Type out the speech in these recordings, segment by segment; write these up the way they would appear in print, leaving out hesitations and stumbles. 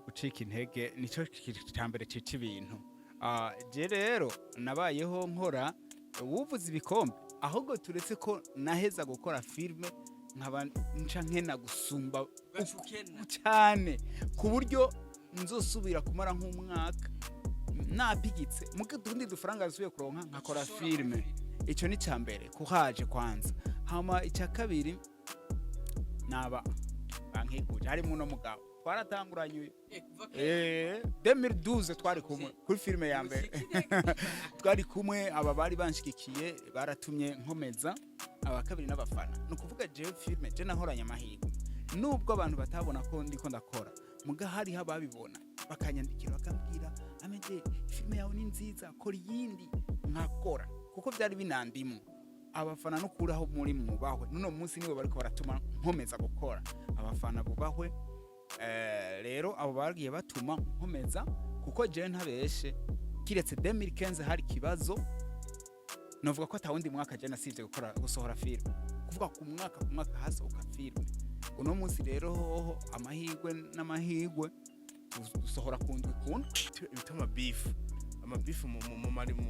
Gucika intege nico cya mbere cica ibintu. Je rero nabayeho nkora wuvuza ibikombe, ahubwo turetse ko naheza gukora filme nkaba nca nkena gusumba cyane, ku buryo nzosubira kumara nk'umwaka napigitse muga utundi dufaranga nsubiye kuronka nkakora filme. Icyo ni cya mbere, kuhaje kwanza. Hama icya kabiri, naba bankikuje, harimo uno mugabo twaratanguranye uyu. 2012 twari kumwe kuri filime ya mbere, twari kumwe. Aba bari banshigikiye, baratumye nkomeza. Aba kabiri n'abafana. Ni ukuvuga jewe filime, je nahoranye amahirwe, nubwo abantu batabona ko ndiko ndakora, muga hariho ababibona bakanyandikira, bakambwira: "Amede, filime yawe ni nziza, kora iyindi." Nkakora kuko byari binandimo. Abafana n'ukuri aho muri mwubahwe, n'uno munsi nibo bariko baratuma nkomeza gukora. Abafana bubahwe. Rero abo bagiye batuma nkomeza, kuko jewe ntabeshe, kiretse 2015 hari ikibazo, novuga ko atawundi mwaka je nasivye gukora, gusohora filime, kuvuga ku mwaka ku mwaka hasohoka filime. Uno munsi rero hoho amahirwe n'amahirwe, dusohora ku ndwi ku ndwi. Bita amabifu, amabifu mu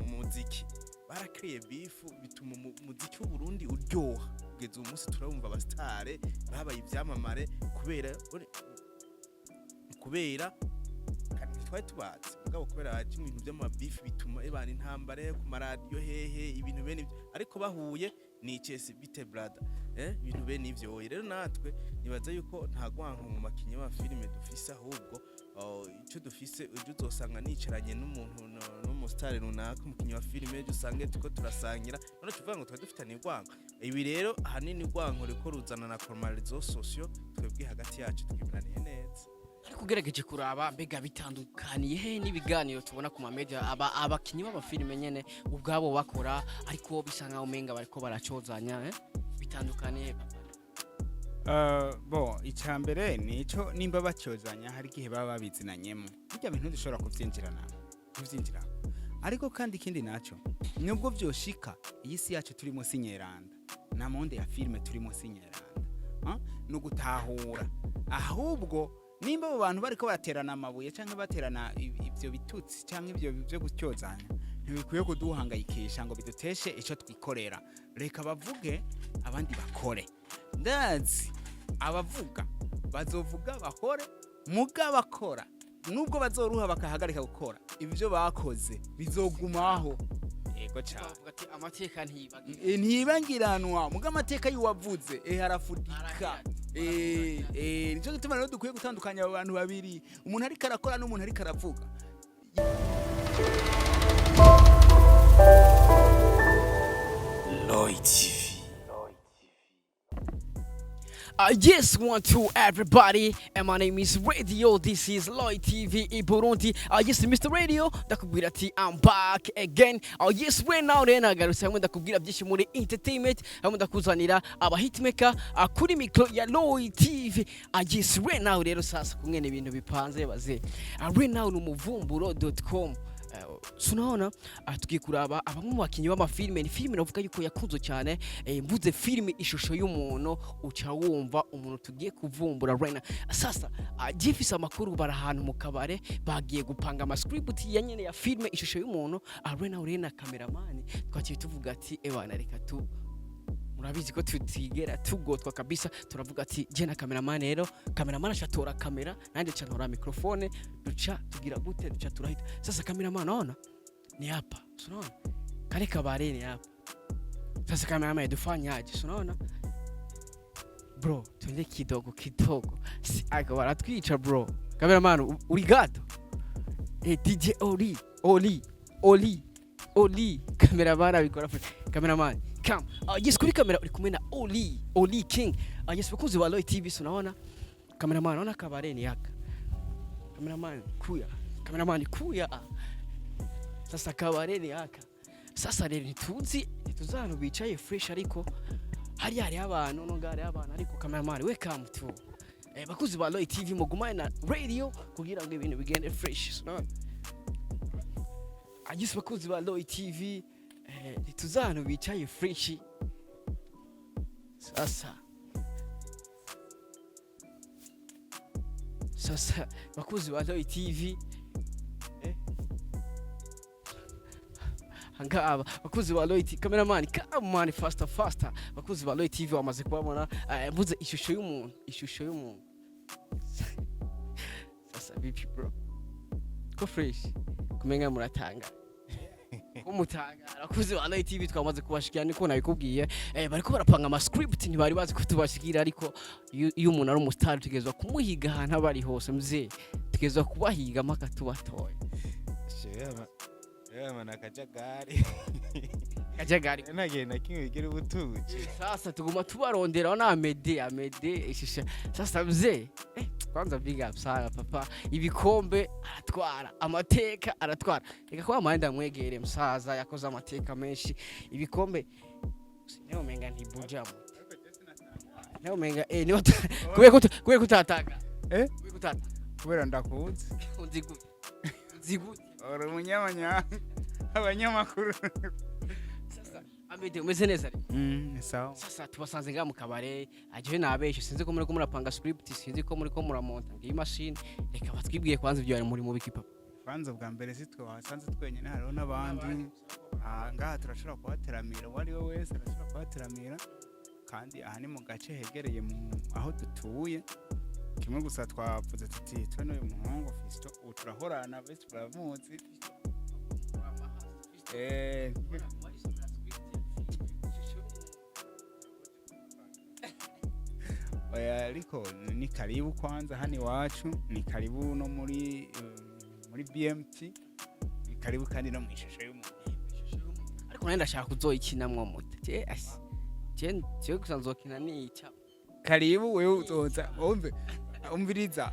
muziki. Barakriye beef, bituma umuziki w'Uburundi uryoha. Kugeza uyu munsi turabumva abasitare babaye ivyamamare kubera kandi ntitwari tubazi, mugabo kubera haje ibintu vy'amabifu, bituma ebana intambara ku maradiyo hehe, ibintu bene ivyo. Ariko bahuye ni icese: "Bite brother?" Ibintu bene ivyo. Rero natwe nibaza yuko nta gwanko mu makinyi y'amafilime dufise, ahubwo ico dufise, ejo uzosanga nicaranye n'umuntu n'umusitari runaka, umukinyi wa filime, ejo usange turiko turasangira. None tuvuga ngo twari dufitanye urwango? Ibi rero ahanini urwango ruriko ruzana na ku ma réseaux sociaux. Twebwe hagati yacu twimeraniye neza. Ariko ugerageje kuraba, mbega bitandukaniye he n'ibiganiro tubona ku ma media, aba abakinyi b'amafilime nyene ubwabo bakora, ariko bisa nkaho umenga bariko baracozanya, eh? Bitandukaniye he, papa? Bon, icya mbere ni ico: nimba bacyozanya, hari igihe baba babizinanyemo, burya bintu dushobora kuvyinjirana. Ariko kandi ikindi naco, nubwo vyoshika, iyi si yacu turimo si nyeranda, na monde ya filime turimo si nyeranda. Ni ugutahura ahubwo nimba abo bantu bariko baterana amabuye canke baterana ivyo bitutsi canke ivyo byo gutyozanya, ntibikwiye kuduhangayikisha ngo biduteshe ico twikorera. Reka bavuge, abandi bakore. Ndazi abavuga bazovuga bakore, muga bakora nubwo bazoruha bakahagarika gukora, ibyo bakoze bizogumaho. Yego cyane. Bavuga ati amateka ntiyibagira. Ntibangiranwa, muga amateka y'uwavuze arafudika. Arahera. Nico gituma rero dukwiye gutandukanya abo bantu babiri, umuntu ariko arakora n'umuntu ariko aravuga. Lloyd TV. Yes, one, two, everybody. And my name is Radio. This is Lloyd TV in Burundi. Yes, Mr. Radio. Ndakubwira ati I'm back again. Yes, right now rero nagarutse hamwe ndakubwira byinshi muri entertainment, hamwe ndakuzanira aba hitmaker kuri micro ya Lloyd TV. Yes, right now rero sasa kumwene ibintu bipanze baze. Right now ni umuvumburo.com. Sunaona tugiye kuraba abamwe mu bakinyi b'amafilime. Ni filime navuga yuko yakunzwe cyane. Mvuze filime Ishusho y'Umuntu, uca wumva umuntu tugiye kuvumbura right now. Sasa gifise amakuru, bari ahantu mu kabare, bagiye gupanga amascript ya nyene ya filime Ishusho y'Umuntu. Right now rero na cameraman twaciye tuvuga ati ebana, reka tu murabizi ko tutigera tugotwa kabisa. Turavuga ati je na cameraman rero, cameraman acatora kamera, nanjye ca ntora microphone, duca tugira gute, duca turahita. Sasa cameraman, ona ni hapa, unaona kale kabare ni hapa. Sasa cameraman, dufanyaje? Unaona bro, twende kidogo kidogo, si ako baratwica bro. Cameraman, uri gato, DJ Oli, Oli, Oli, Oli, cameraman abikora fresh. Cameraman, come. Yes, kuri kamera uri kumwe na Oli, Oli King. Yes, bakunzi ba Lloyd TV, unaona cameraman, unaona kabare ni haka. Cameraman kuya, cameraman kuya. Sasa kabare ni haka. Sasa rero ntituzi ahantu bicaye fresh, ariko hariya hariho abantu, no ngaha hariho abantu, ariko cameraman we come tu. Bakuzi ba Lloyd TV, mugumane na radio kugira ngo ibintu bigende fresh. Unaona? Agise bakunzi ba Lloyd TV, ntituzi ahantu bicaye fresh. Sasa Sasa bakuzi ba Roy TV, ngaba bakuzi ba Roy TV, cameraman, come on, faster, faster. Bakuzi ba Roy TV bamaze kubabona. Mvuze ishusho y'umuntu, ishusho y'umuntu. Sasa vipi bro, ko fresh kumenga muratanga kumutanga? Abakuzi ba Roy TV twamaze kubashikira, niko nabikubwiye. Bariko barapanga ama script, ntibari bazi ko tubashikira, ariko iyo umuntu ari umustar tugezwa kumuhiga ahantu aba ari hose. Mzee, tugezwa kubahiga mpaka tubatoye. Shema akajagari. Kajagari. Nagenda kimwe bigira ubutuje. Sasa tuguma tubarondera na Amede, Amede ishisha. Sasa mzee, kwanza big up sana papa, ibikombe aratwara, amateka aratwara. Reka kwa mahenda mwegere msaza yakoze amateka menshi, ibikombe niyo umenga ntibujamo, niyo umenga niyo kubera kutatanga. Eh? Kubera kutatanga. Kubera ndakuzi. Unzi gute? Unzi gute? Uri umunyamanya abanyamakuru. Sasa Amede, umeze neza rero? Ni sawa. Sasa tubasanze ngaha mu kabare, ajewe nabeshe, sinzi ko muriko murapanga script, sinzi ko muriko muramonta ngiyi machine. Reka batwibwiye kwanza ibyo bari muri mu biki, papa. Kwanza bwa mbere si twe wasanze twenyine, hariho n'abandi. Ah, ngaha turashobora kuhateramira, uwo ari we wese arashobora kuhateramira, kandi aha ni mu gace hegereye mu aho dutuye. Kimwe gusa twavuze tuti twe n'uyu muhungu Fiston ubu turahorana, bese turamuzi. Oya, ariko ni karibu kwanza hano iwacu, ni karibu no muri BMT, ni karibu kandi no mu ishusho y'umuntu. Ariko nawe ndashaka kuzoyikinamwo muto. Je asi je gusa nzokina nica. Karibu wewe, uzoza wumve, umviriza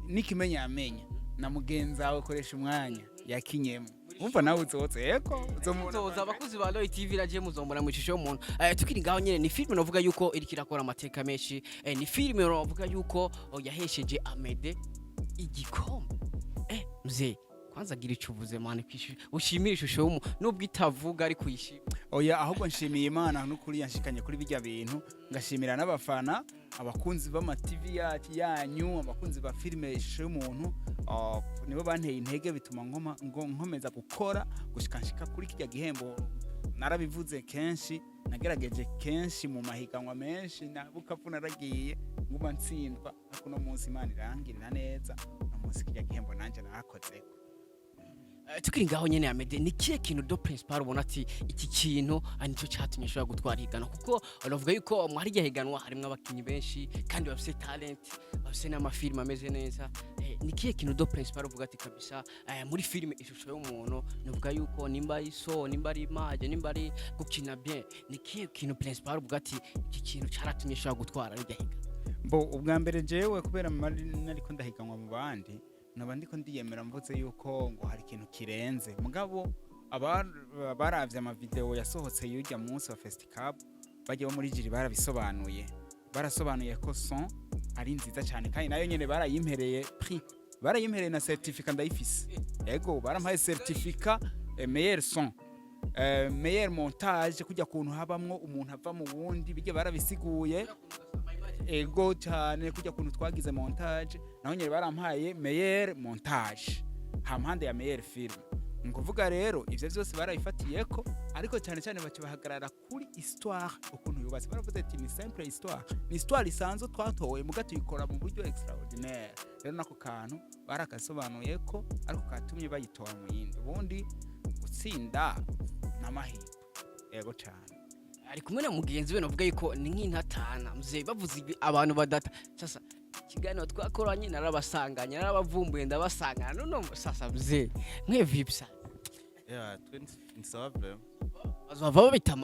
nikimenya amenya na mugenzi wawe koresha umwanya yakinyemo, umva nawe uzoza, yego uzomubona. Nzoza. Abakozi ba Roy TV raje muzombona mu ishusho y'umuntu. Tukiri ngaho nyene, ni filime novuga yuko iriko irakora amateka menshi. Ni filime novuga yuko, oh, yahesheje Amede igikombe. Mzee, kwanza gira ico uvuze man, ushimire ishusho y'umuntu nubwo itavuga, ariko uyishimire. Oya, ahubwo nshimiye Imana n'ukuri yanshikanye kuri bijya bintu, ngashimira n'abafana, abakunzi b'ama TV yacu yanyu, abakunzi ba filime ishusho y'umuntu. Ah, nibo banteye intege bituma nkomeza gukora gushika nshika kuri kijya gihembo. Narabivuze kenshi, nagerageje kenshi mu mahiganwa menshi na Bukavu, naragiye nguma ntsindwa, ariko uno munsi Imana irangirira neza, uno munsi kijya gihembo nanje narakozeko. Tukiri ngaho nyene, Amede, ni kihe kintu de principal ubona ati iki kintu ari nicyo cyatumye ushobora gutwara higanwa? Kuko uravuga yuko muri iryo higanwa harimwo abakinyi benshi kandi bafise talent, bafise n'amafilime ameze neza. Ni kihe kintu de principal uvuga ati kabisa, muri filime ishusho y'umuntu, nuvuga yuko nimba ari so, nimba ari image, nimba ari gukina bien, ni kihe kintu principal uvuga ati iki kintu caratumye ushobora gutwara rirya higanwa? Bo, ubwa mbere jewe kubera nariko ndahiganwa mu bandi, naba ndiko ndiyemera mvuze yuko ngo hari ikintu kirenze. Mugabo baravye amavideo yasohotse y'urya munsi wa Festicab, bajya bo muri jury barabisobanuye, barasobanuye ko son ari nziza cyane, kandi nayo nyene barayimpereye prix, barayimpereye na certificat ndayifise. Ego, barampaye certificat, meilleur son, meilleur montage, kujya kuntu habamwo umuntu ava mu wundi, bijya barabisiguye. Ego cyane, kujya kuntu twagize montage, naho nyine barampaye meilleur montage hampande ya meilleur film. Ni ukuvuga rero ivyo vyose barabifatiyeko, ariko cyane cyane baca bahagarara kuri histoire ukuntu yubatse. Baravuze ati ni simple histoire, ni histoire isanzwe twatoye, muga tuyikora mu buryo extraordinaire. Rero nako kantu barakasobanuye ko ariko katumye bayitora mu yindi. Ubundi gutsinda n'amahirwe, yego cyane. Ari kumwe na mugenzi we, navuga yuko ni nk'intatana. Mzee, bavuze ibi abantu badata. Sasa ikiganiro twakoranye narabasanganye, narabavumbuye, ndabasangana none. Sasa mzee, mwe vipi sa? Yeah, twe ni sawa vraiment. Bazova babita.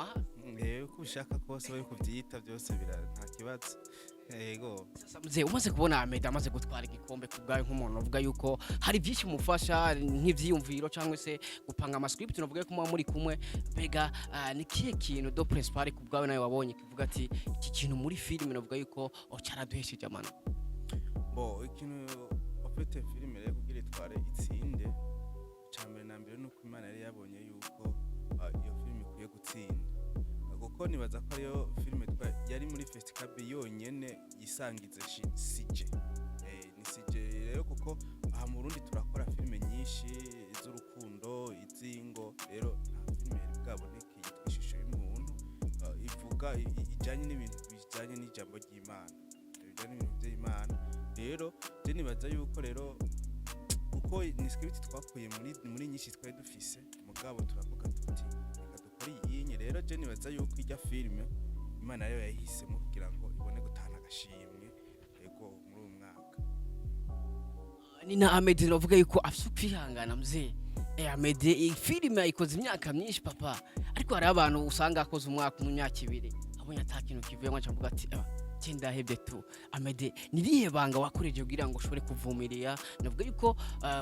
Uko ubishaka kose bari kuvyita byose bira nta kibazo. Yego. Sasa mzee, umaze kubona Ahmed amaze gutwara igikombe, ku bwawe nk'umuntu uvuga yuko hari byinshi mufasha nk'ivyiyumviro cyangwa se gupanga amascript, unavuga yuko muba muri kumwe, mbega ni kihe kintu de principal ku bwawe nawe wabonye kivuga ati iki kintu muri filime navuga yuko, oh, cyaraduhesheje amanota? Bo, ikintu en fait filime rero kugira itware itsinde, icya mbere na mbere nuko Imana yari yabonye yuko iyo filime ikwiye gutsinda, kuko nibaza ko ariyo filime yari muri Festicab yonyene yisangize sujet. Ni sujet. Kuko aha mu Burundi turakora filime nyinshi z'urukundo, iz'ingo. Rero nta filime yari bwaboneke yitwa Ishusho y'Umuntu, ivuga ijanye n'ibintu bijanye n'ijambo ry'Imana, bijanye n'ibintu by'Imana. Rero je nibaza yuko rero kuko ni script twakuye muri nyinshi twari dufise, mugabo turavuga tuti reka dukore iyinye. Rero je nibaza yuko ijya filime Imana yo yahisemo kugira ngo ibone gutahana agashimwe, yego, muri uyu mwaka. Nina Amede navuga yuko afite ukwihangana mzee. Amede iyi filime yayikoze imyaka myinshi papa, ariko hari abantu usanga akoze umwaka umwe, imyaka 2, abonye ata kintu kivuyemo aca avuga ati: "Ah, je ndahebye tu." Amede, ni irihe banga wakoreje kugira ngo ushobore kuvumiria? Navuga yuko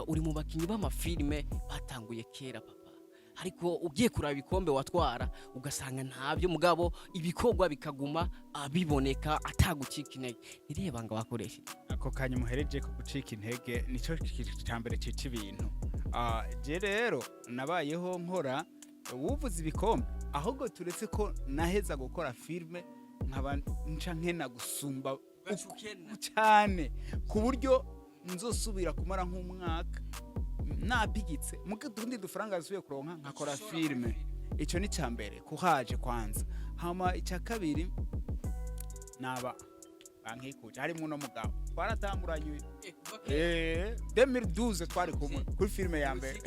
uri mu bakinyi b'amafilime batanguye kera papa, ariko ugiye kuraba ibikombe watwara ugasanga ntabyo, mugabo ibikorwa bikaguma biboneka atagucika intege. Ni irihe banga wakoresheje? Ako kanya muhereje ko gucika intege nico ca mbere cica ibintu. Je rero nabayeho nkora wuvuze ibikombe, ahubwo turetse ko naheza gukora filme nkaba nca nkena gusumba cyane, ku buryo nzosubira kumara nk'umwaka napigitse muga utundi dufaranga nsubiye kuronka nkakora filme. Ico ni ca mbere kuhaje kwanza. Hama icya kabiri naba bankikuje harimo uno mugabo twaratanguranye 2012, twari kumwe kuri filime ya mbere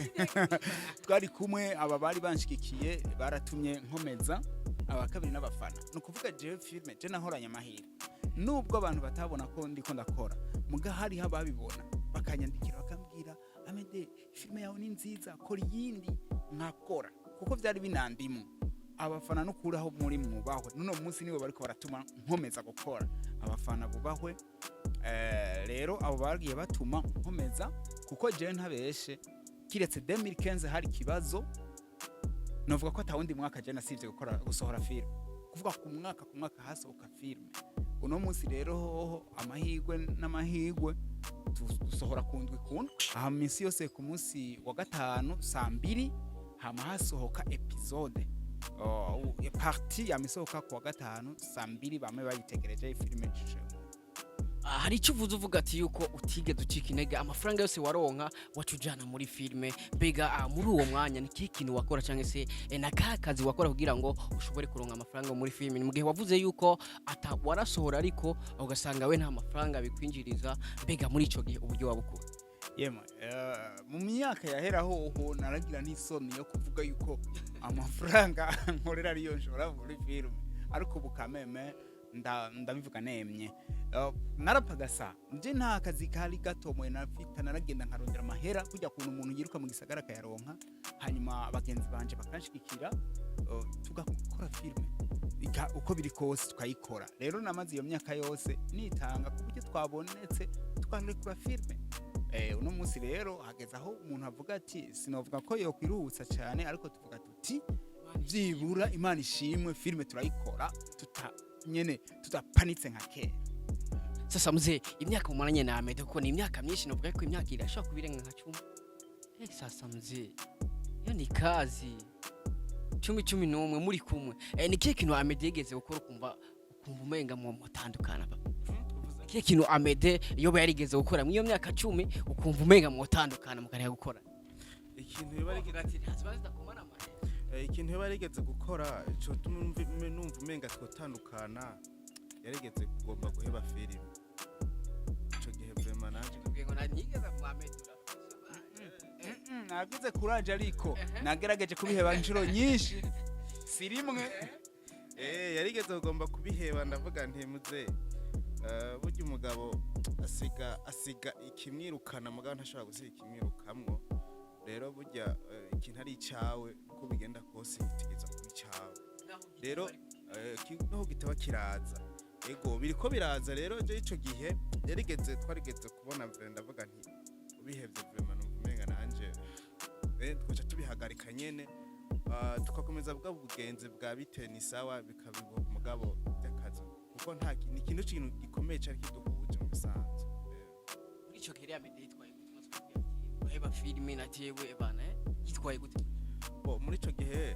twari kumwe. Aba bari banshigikiye baratumye nkomeza. Aba kabiri n'abafana. Ni ukuvuga jewe filime je nahoranye amahirwe, nubwo abantu batabona ko ndiko ndakora, muga hariho ababibona bakanyandikira bakambwira: "Amede, filime yawe ni nziza, kora iyindi." Nkakora kuko byari binandimo. Abafana n'ukuri aho muri mwubahwe, n'uno munsi nibo bariko baratuma nkomeza gukora. Abafana bubahwe. Rero abo bagiye batuma nkomeza, kuko jewe ntabeshe, kiretse 2015 hari ikibazo, novuga ko atawundi mwaka je nasivye gukora, gusohora film, kuvuga ku mwaka ku mwaka hasohoka filme. Uno munsi rero hoho amahirwe n'amahirwe dusohora ku ndwi ku ndwi, aha minsi yose ku munsi wa gatanu saa 2 hama hasohoka episode. Oh, partie yamisohoka ku wa gatanu saa 2, bamwe bayitegereje filime Ishusho y'Umuntu. Hari icyo uvuze, uvuga ati yuko utigeze ucika intege, amafaranga yose waronka waca ujana muri filime. Mbega muri uwo mwanya ni kihe kintu wakora, cyangwa se na ka kazi wakora kugira ngo ushobore kuronka amafaranga muri filime, ni mu gihe wavuze yuko ata warasohora ariko ugasanga we nta mafaranga bikwinjiriza? Mbega muri ico gihe uburyo wabukura? Yemwe, mu myaka yahera hoho naragira n'isoni yo kuvuga yuko amafaranga nkorera ariyo nshora muri filime, ariko ubu kameme ndabivuga nemye. Narapagasa nje, nta kazi kari gatomoye nafita, naragenda nkarondera amahera kujya kuntu umuntu yiruka mu gisagara akayaronka, hanyuma bagenzi banje bakanshigikira, tugakora filime. Uko biri kose tukayikora. Rero namaze iyo myaka yose nitanga ku buryo twabonetse twarekura filime. Uno munsi rero hageze aho umuntu avuga ati sinovuga ko yokwiruhutsa cyane, ariko tuvuga tuti byibura Imana ishimwe, filime turayikora tuta nyene tudapanitse nka kera. Sasa mzee, imyaka umaranye na Ahmed, kuko ni imyaka myinshi, novuga ko imyaka irashobora kuba irenga nka 10. Sasa mzee, iyo ni kazi 10, 11 muri kumwe. Ni kihe kintu Ahmed yigeze gukora ukumva umenga mu mutandukana papa? Kihe kintu Ahmed yoba yarigeze gukora muri iyo myaka 10 ukumva umenga mutandukana mukareka gukora? Ikintu yoba Uvuga ati ntaziba zidakomana amahera. Ikintu yoba yarigeze gukora cotuma numva umenga twotandukana, yarigeze kugomba guheba filime. Ico gihe vraiment nanje Ubwiye ngo ntigeze mu Ahmed. Nagize courage, ariko nagerageje kubiheba inshuro nyinshi, si rimwe. Yarigeze kugomba kubiheba, ndavuga nti muze, burya umugabo asiga ikimwirukana, mugabo ntashobora gusiga ikimwirukamwo. Rero burya ikintu ari icawe, uko bigenda kose gitegerezwa kuba icawe. Rero naho gitaba kiraza, ego biriko biraza. Rero je ico gihe yarigeze, twarigeze kubona vraiment, ndavuga nti ubihevye vraiment numva umenga nanje twoca tubihagarika nyene, tugakomeza bwa bugenzi bwa bite ni sawa, bikaba umugabo by'akazi, kuko nta ni ikintu kintu gikomeye cari kiduhuje mu bisanzwe. Muri ico gihe Ahmed yitwaye gute maze kubwira ati uraheba filime na jewe bana, yitwaye gute? Bo muri ico gihe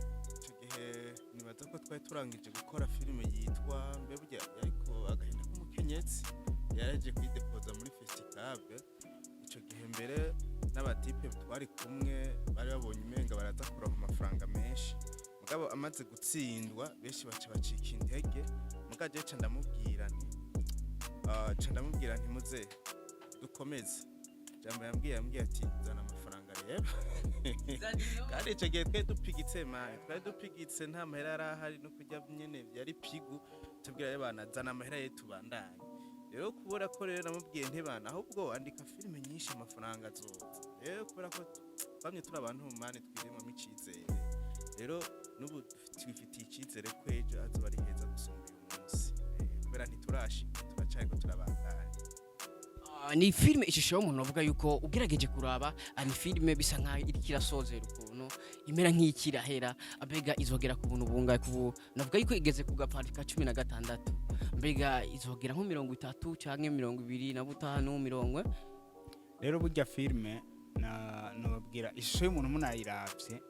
nibaza ko twari turangije gukora filime yitwa mbe burya ariko Agahinda k'Umukenyezi, yaraje kuyidepoza muri festival. Ico gihe Mbere n'abatipe twari kumwe bari babonye umenga baraza kuronka amafaranga menshi, mugabo amaze gutsindwa benshi baca bacika intege. Mugabo jewe ca ndamubwira nti: "Muze dukomeze." Jambo yambwiye ati: "Zana amafaranga rero." Kandi ico gihe twari dupigitse, man, twari dupigitse, nta mahera yari ahari, no kurya nyene yari pigu. Tubwira rero bana: "Zana amahera ye tubandanye." Rero kubera ko rero namubwiye ntibana, ahubwo andika filime nyinshi, amafaranga azoza. Rero kubera ko twamye turi abantu, man, twiremamo icizere, rero n'ubu twifitiye icizere ko ejo azoba ari heza gusumba uyu munsi. Kubera ntiturashika, turacariko turabandanya. Ni filime Ishusho y'Umuntu, avuga yuko ugerageje kuraba, ni filime bisa nkaho iriko irasozera ukuntu imera nk'ikirahera. Mbega izogera ku buntu bungahe? Kubu navuga yuko igeze ku gapari ka 16, mbega izogera nko 30 canke 25, mirongo? Rero burya filime na nababwira, Ishusho y'Umuntu munayiravye,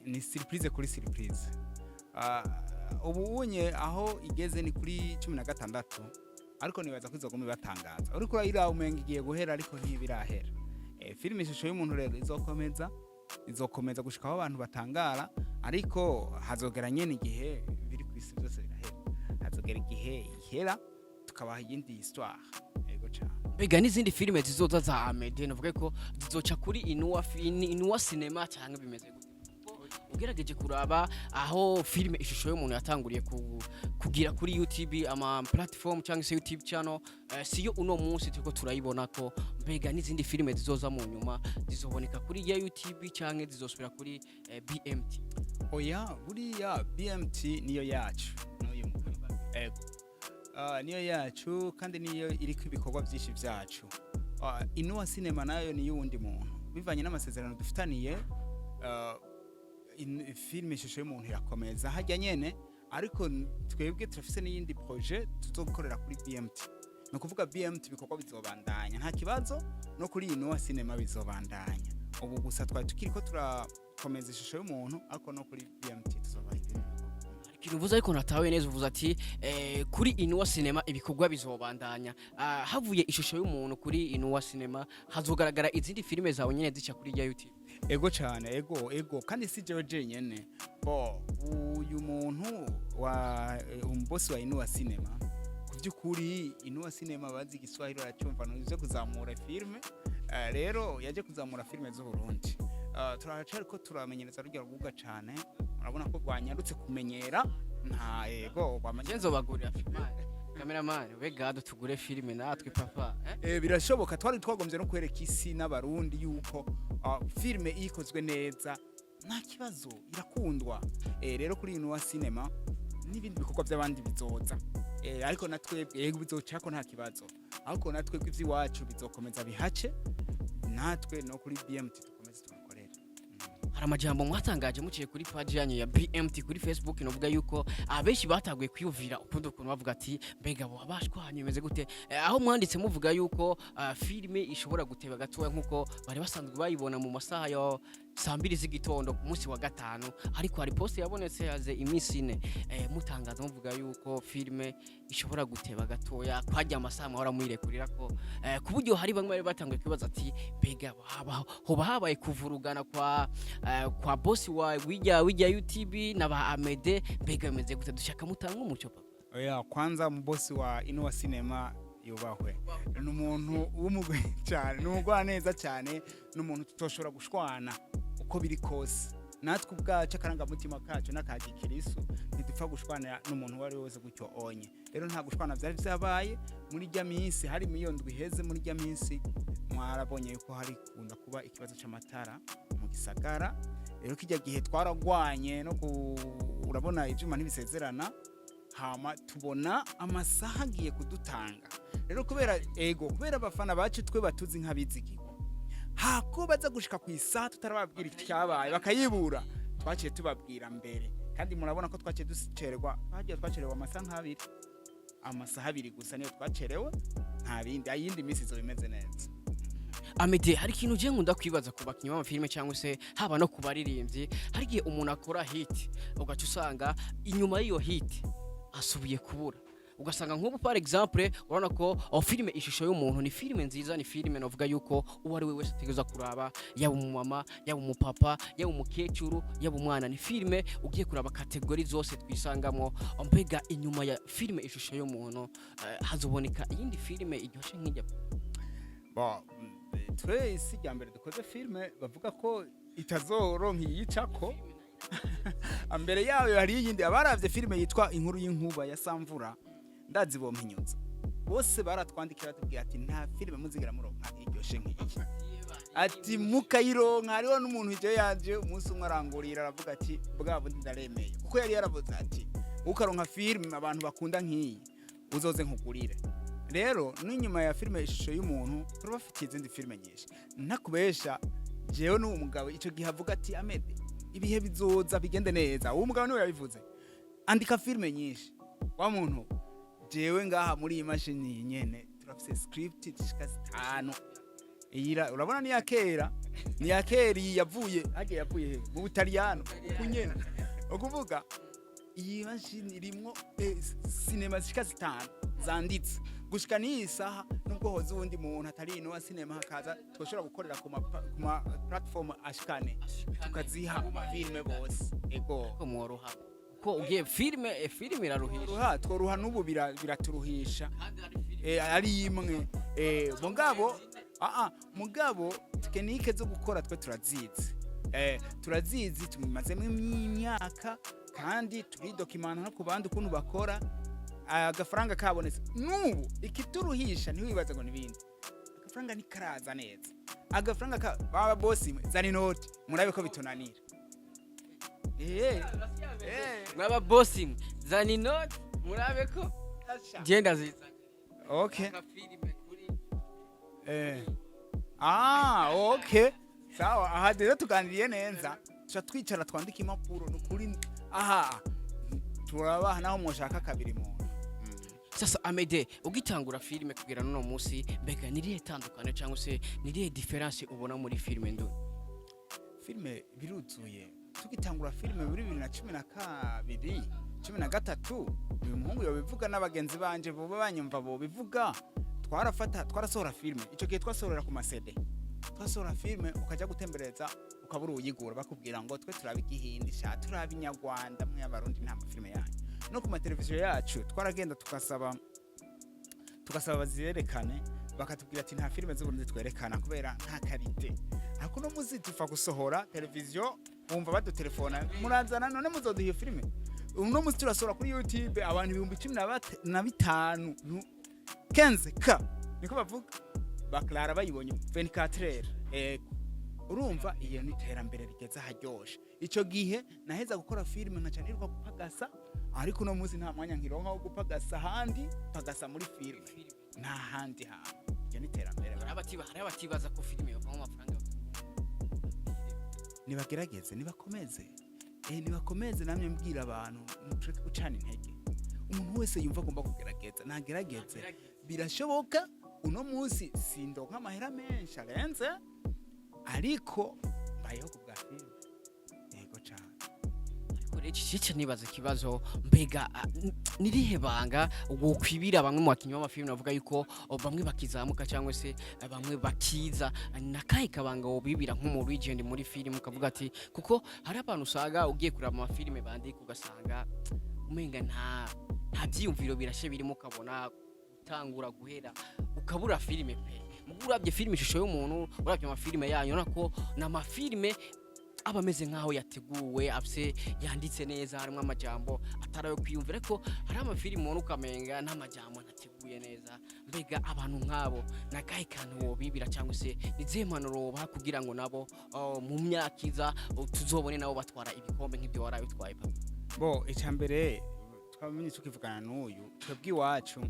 ni surprise kuri surprise. Ubu unye aho igeze ni kuri 16, ariko nibaza ko izoguma ibatangaza. Uriko urayiraba umenga igiye guhera, ariko ntibirahera. Filime Ishusho y'Umuntu rero izokomeza gushika aho abantu batangara, ariko hazogera nyene igihe biri ku isi byose birahera, hazogera igihe ihera tukabaha iyindi histoire. Ego cane. Mbega n'izindi filime zizoza za Amede, navuga ko zizoca kuri Inuwa Cinema canke bimeze gute? Kuko ugerageje kuraba aho filime Ishusho y'Umuntu yatanguriye kugira kuri YouTube, ama platform cyangwa se YouTube channel, siyo uno munsi turiko turayibona ko. Mbega n'izindi filime zizoza mu nyuma zizoboneka kuri ya YouTube canke zizosubira kuri BMT? Oya, buriya BMT niyo yacu n'uyu mugabo. Ego. Niyo yacu kandi niyo iriko ibikorwa byinshi byacu. Inuwa Cinema nayo ni y'uwundi muntu bivanye n'amasezerano dufitaniye. Filime Ishusho y'Umuntu irakomeza hajya nyene, ariko twebwe turafise n'iyindi projet tuzokorera kuri BMT. Ni ukuvuga BMT ibikorwa bizobandanya nta kibazo, no kuri Inuwa Cinema bizobandanya. Ubu gusa twari tukiriko turakomeza Ishusho y'Umuntu, ariko no kuri BMT tuzobaha ibindi bikorwa. Ikintu uvuze ariko natawe neza, uvuze ati kuri Inuwa Cinema ibikorwa bizobandanya. Havuye Ishusho y'Umuntu kuri Inuwa Cinema, hazogaragara izindi filime zawe nyene zica kuri ya YouTube? Ego cyane, ego, kandi si jewe jenyene. Bo uyu muntu wa umubosi wa Inuwa Cinema, ku by'ukuri Inuwa Cinema bazi Igiswahili baracyumva, nuze kuzamura filme. Rero yaje kuzamura filme z'u Burundi. Turacariko turamenyereza rujya rubuga cane, murabona ko rwanyarutse kumenyera, nta ego rwamanye. Je nzobagurira filime, cameraman, we gado tugure filime natwe papa, eh? Birashoboka. Twari twagombye no kwereka isi n'Abarundi yuko filme iyo ikozwe neza nta kibazo, irakundwa. Rero kuri Inuwa Cinema n'ibindi bikorwa by'abandi bizoza, ariko natwe yego bizocako nta kibazo, ariko natwe ivy'iwacu bizokomeza bihace, natwe no kuri BMT dukomeze tuhakorere. Hari amajambo mwatangaje muciye kuri page yanyu ya BMT kuri Facebook, novuga yuko abenshi bataguye kwiyumvira ukundi ukuntu, bavuga ati: "Mbega bo abashwanye bimeze gute?" Aho mwanditse muvuga yuko filime ishobora guteba gatoya nkuko bari basanzwe bayibona mu masaha ya saa 2 z'igitondo ku munsi wa gatanu, ariko hari post yabonetse yaze iminsi 4, mutangaza muvuga yuko filime ishobora guteba gatoya kwajya amasaha mwahora muyirekurira ko, ku buryo hari bamwe bari batanguye kwibaza ati: "Mbega hoba habaye kuvurugana kwa bosi wa wijya UTB na ba Amede? Mbega bimeze gute?" Dushaka mutanga umuco, papa. Oya, kwanza umubosi wa Inuwa Cinema yubahwe, ni umuntu w'umugwi cyane, ni umugwaneza cyane, ni umuntu tutoshobora gushwana uko biri kose. Natwe ubwacu akarangamutima kacu n'aka gikirisu ntidupfa gushwana n'umuntu uwo ari we wese gutyo onye. Rero nta gushwana byari byabaye muri rya minsi, hari iyo ndwi iheze. Muri rya minsi mwarabonye yuko hari kunda kuba ikibazo c'amatara mu gisagara. Rero kijya gihe twaragwanye no ku urabona ibyuma ntibisezerana, hama tubona amasaha agiye kudutanga. Rero kubera ego, kubera abafana bacu twe batuzi nk'abizigirwa, hako baza gushika ku isaha tutarababwira icyabaye bakayibura, twaciye tubabwira mbere. Kandi murabona ko twaciye ducererwa, twagiye twacerewe amasaha nk'abiri, amasaha 2 gusa niyo twacerewe, nta bindi. Ayindi minsi izo bimeze neza. Amede, hari ikintu je nkunda kwibaza ku bakinyi b'amafilime cyangwa se haba no ku baririmbyi. Hari igihe umuntu akora hit, ugaca usanga inyuma y'iyo hit asubiye kubura. Ugasanga nk'ubu, par exemple, urabona ko filime Ishusho y'Umuntu ni filime nziza, ni filime novuga yuko uwo ari we wese ategerezwa kuraba, yaba umumama, yaba umupapa, yaba umukecuru, yaba umwana. Ni filime ugiye kuraba catégories zose twisangamo. Mbega inyuma ya filime Ishusho y'Umuntu hazoboneka iyindi filime iryoshe nk'ijya? Bon, twe isi rya mbere dukoze filime bavuga ko itazoronka iyicako. Mbere yayo hari iyindi. Abaravye filime yitwa Inkuru y'Inkuba ya Samvura, ndazi bompinyuza bose, baratwandikira batubwira ati: "Nta filime muzigera muronka iryoshe nk'iyi." Ati mukayironka. Hariho n'umuntu ije yaje umunsi umwe arangurira, aravuga ati: "Bwa bundi ndaremeye," kuko yari yaravuze ati: "Ukaronka filime abantu bakunda nk'iyi, uzoze nkugurire." Rero n'inyuma ya filime Ishusho y'Umuntu turabafitiye izindi filime nyinshi. Ntakubesha, jewe n'uwo mugabo icyo gihe avuga ati: "Amede, ibihe bizoza bigende neza." Uwo mugabo niwe yabivuze: "Andika filime nyinshi." Wa muntu, jewe ngaha muri iyi mashini nyene turafise script zishika zitanu. Iyira urabona ni ya kera, ni ya kera. Iyi yavuye hagiye, yavuye he? Mu Butaliyano. Uku nyene ukuvuga iyi mashini irimwo sinema zishika zitanu zanditse gushika n'iyi saha. Nubwo hoza uwundi muntu atari ino wa sinema hakaza, twoshobora gukorera ku ma platform ashikane, tukaziha filime bose, ego. Ko mworoha ko ugiye filime, filime iraruhisha. Tworoha, tworoha n'ubu biraturuhisha. Ari imwe, mugabo mugabo techniques zo gukora twe turazizi, turazizi, tumazemo imyaka kandi turidokimanta no ku bandi ukuntu bakora. Agafaranga kabonetse n'ubu ikituruhisha, ntiwibaze ngo nibindi, agafaranga ntikaraza neza. Agafaranga ka baba bosi mwe, zana inoti murabe ko bitunanira. Mwaba bosi mwe, zana inoti murabe ko genda zizana. Akafilime kuri Okay, sawa. Aha rero tuganiriye neza, tuca twicara twandika impapuro. Nukuri aha turabaha naho mwoshaka kabiri muntu. Sasa Amede, ugitangura filime kugera n'uno munsi, mbega nirihe tandukane cyangwa se nirihe différence ubona muri filime ndu? Filime biruzuye. Tugitangura filime muri 2012, 13, uyu muhungu yobivuga n'abagenzi banje boba banyumva bobivuga. Twarafata, twarasohora filime. Ico gihe twasohorera ku ma CD. Twasohora filime ukajya gutembereza ukabura uyigura, bakubwira ngo: "Twe turaba igihindi sha, turaba inyarwanda, mwe abarundi nta mafilime yanyu." No ku mateleviziyo yacu twaragenda tugasaba bazirerekane, bakatubwira ati: "Nta filime z'Uburundi twerekana kubera nta qualité." Ariko uno muzi tuva gusohora televiziyo, wumva badutelefona: "Murazana none muzoduha iyo filime?" Uno musi turasohora kuri YouTube, abantu 15,000, 15K niko bavuga, baklara bayibonye 24 heures. Ego, urumva iyo ni iterambere rigeze aharyoshe. Ico gihe naheza gukora filime nkaca niruka gupagasa, ariko uno munsi nta mwanya nkironka wo gupagasa ahandi, pagasa muri filime, nta handi hantu. Iryo ni iterambere. Hari abatibaza ko filime yovamo amafaranga. Nibagerageze, nibakomeze, nibakomeze. Namwe mbwira abantu mutureke gucana intege. Umuntu wese yumva agomba kugerageza nagerageze, birashoboka. Uno munsi sindonka amahera menshi arenze, ariko mbayeho ku bwa filime, yego cane. Ariko rero iki cyo nibaza ikibazo: mbega nirihe banga wokwibira bamwe mu bakinnyi b'amafilime bavuga yuko bamwe bakizamuka cyangwa se bamwe bakiza? Nakahe kabanga wobibira nk'umu legend muri filime, ukavuga ati, kuko hari abantu usanga ugiye kureba amafilime bandika ugasanga umenga nta byiyumviro birashe birimo, ukabona gutangura guhera ukabura filime pe? Mugo urabye filime Ishusho y'Umuntu, urabye amafilime yanyu, urabona ko ni amafilime aba ameze nk'aho yateguwe, afise yanditse neza, harimo amajambo atari ayo kwiyumvira. Ariko hari amafilime ubona ukamenga n'amajambo ntateguye neza. Mbega abantu nk'abo nakahe kantu wobibira cyangwa se ni zihe mpanuro wobaha kugira ngo nabo mu myaka iza tuzobone nabo batwara ibikombe nk'ibyo waraye utwaye, papa? Bo, icambere twamenye tukivugana n'uyu, twebwe iwacu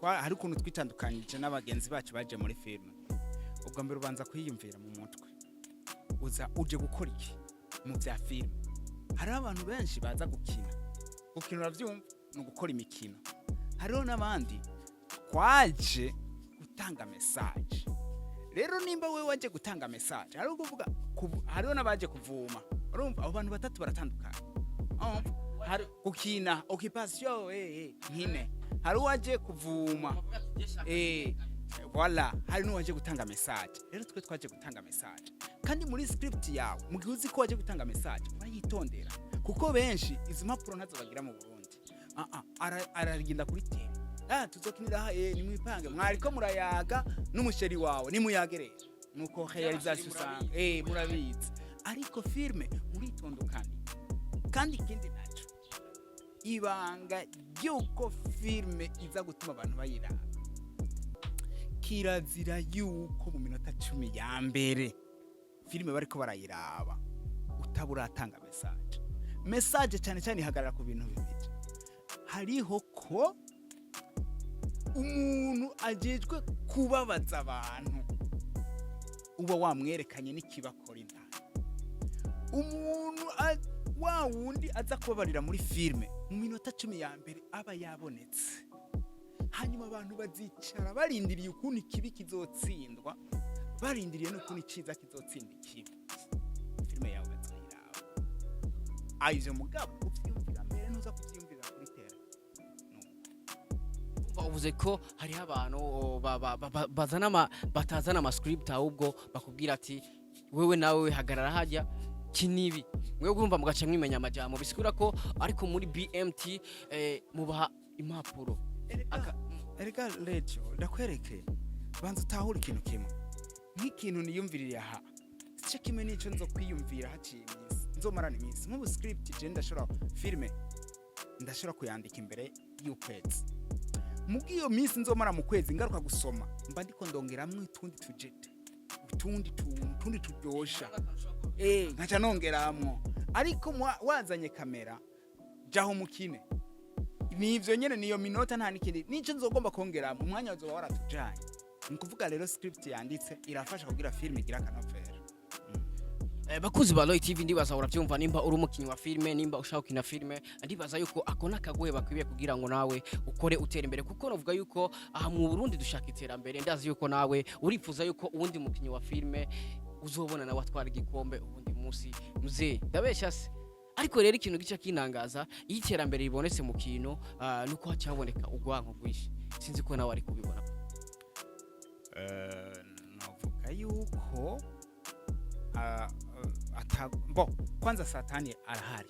hari ukuntu twitandukanyije n'abagenzi bacu baje muri filime. Ubwa mbere ubanza kwiyumvira mu mutwe, uza uje gukora iki mu bya filime? Hariho abantu benshi baza gukina. Gukina uravyumva ni ugukora imikino. Hariho n'abandi twaje gutanga message. Rero nimba wewe waje gutanga message, hariho kuvuga hariho n'abaje kuvuma. Urumva abo bantu batatu baratandukanye. Urumva? Hari gukina occupation, nkine, hari uwaje kuvuma, voilà, hari n'uwaje gutanga message. Rero twe twaje gutanga message, kandi muri script yawe, mu gihe uzi ko waje gutanga message, urayitondera, kuko benshi izi mpapuro ntazo bagira mu Burundi. Aragenda kuri terrain: "Ah, tuzokinira aha, nimwipange." Mwariko murayaga n'umu chéri wawe, nimuyage rero nuko réalisation usanga murabizi. Ariko filme muritonda ukandika. Kandi ikindi naco, ibanga ry'uko filme iza gutuma abantu bayiraba, kirazira yuko mu minota 10 ya mbere filime bariko barayiraba utaba uratanga message. Message cyane cyane ihagarara ku bintu bibiri: hariho ko umuntu ajejwe kubabaza abantu uba wamwerekanye n'ikibakora indani, umuntu wa wundi aza kubabarira muri filime, mu minota 10 ya mbere aba yabonetse. Hanyuma abantu bazicara barindiriye ukuntu ikibi kizotsindwa, barindiriye n'ukuntu iciza kizotsinda ikibi. Filime yawe bazoyiraba. Ah, ivyo mugabo uvyiyumvira mbere, ntuza kuvyiyumvira kuri terrain. Umva, uvuze ko hariho abantu bazana batazana ama script, ahubwo bakubwira ati: "Wewe nawe hagarara hajya kinibi." Mwewe urumva mugaca mwimenya amajambo, bisigura ko ariko muri BMT mubaha impapuro. Erega rejo ndakwereke, banza utahure ikintu kimwe. Nk'ikintu niyumviririye aha sico kimwe n'ico nzo kwiyumvira haciye iminsi, nzomarana iminsi. Nk'ubu script je ndashobora, filime ndashobora kuyandika imbere y'ukwezi. Mubwo iyo minsi nzomara mu kwezi ngaruka gusoma, mba ndiko ndongeramwo utundi tujete, utundi tuntu, utundi turyosha, nkaca nongeramwo. Ariko wazanye kamera, jaho mukine, nivyo nyene, niyo minota, nta n'ikindi nico nzogomba kongeramo, umwanya uzoba waratujanye. Ni ukuvuga rero script yanditse irafasha kugira filime igira akanovera. Bakuzi ba Roy TV, ndibaza uravyumva. Nimba uri umukinyi wa filime, nimba ushaka gukina filime, ndibaza yuko ako nakagoye bakwiye kugira ngo nawe ukore utera imbere, kuko novuga yuko aha mu Burundi dushaka iterambere. Ndazi yuko nawe urifuza yuko uwundi mukinyi wa filime uzobona nawe atwara igikombe uwundi munsi. Mzee, ndabesha se? Ariko rero ikintu gica kinangaza iyo iterambere ribonetse mu kintu, nuko hacaboneka urwanko rwinshi. Sinzi ko nawe ari kubibona. Novuga yuko bo kwanza satani arahari.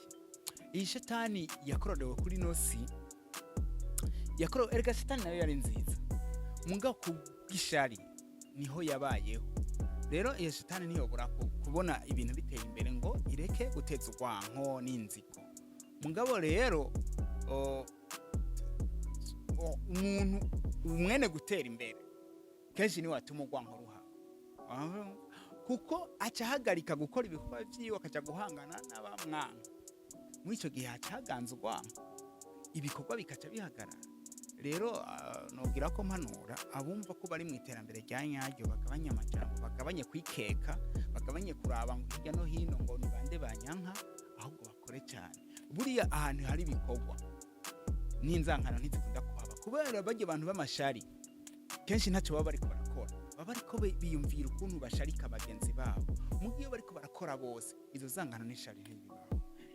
Iyi shetani yakororewe kuri nosi yakorowe. Erega shetani nayo yari nziza, mugabo kubw'ishari niho yabayeho. Rero iyo shetani ntiyobora kubona ibintu biteye imbere ngo ireke guteza urwanko n'inzigo. Mugabo rero umuntu umwene gutera imbere kenshi niwe atuma urwanko ruhaba, kuko aca ahagarika gukora ibikorwa vyiwe, akaja guhangana n'abamwanka. Muri ico gihe haca haganza urwanko, ibikorwa bikaca bihagarara. Rero nobwira ko mpanura abumva ko bari mu iterambere rya nyaryo bagabanye amajambo, bagabanye kwikeka, bagabanye kuraba ngo hirya no hino ngo ni bande banyanka, ahubwo bakore cyane. Buriya ahantu hari ibikorwa n'inzankano ntizikunda kuhaba, kubera barya abantu b'amashari kenshi ntacyo baba bariko barakora, baba bariko biyumvira ukuntu basharika bagenzi babo. Mu gihe bariko barakora bose, izo zankano n'ishari ntibibaho.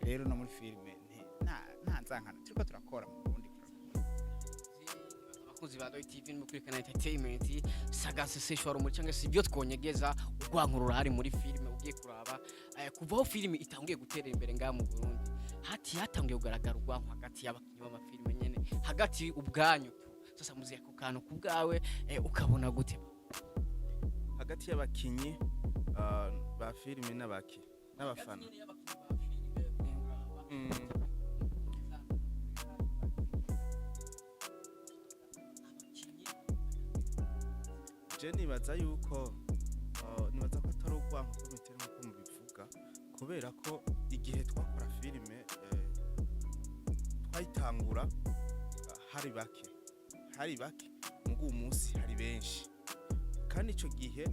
Rero no muri filime nta nzankano, turiko turakora mu Burundi. Abakunzi ba Roy TV mu kwerekana entertainment sagase seshwaro muri cyangwa se ibyo twonyegeza, urwanko rurahari muri filime. Ugiye kuraba kuva aho filime itanguye gutera imbere ngaha mu Burundi, hati hatanguye kugaragara urwanko hagati y'abakinyi b'amafilime nyene, hagati ubwanyu tu. Sasa muziye ku kantu ku bwawe, ukabona gute? Hagati y'abakinyi ba filime n'abaki n'abafana. Je nibaza yuko nibaza ko atari urwanko komiteri nkuko mubivuga, kubera ko igihe twakora filime twayitangura hari bake, hari bake, mugu uyu munsi hari benshi. Kandi ico gihe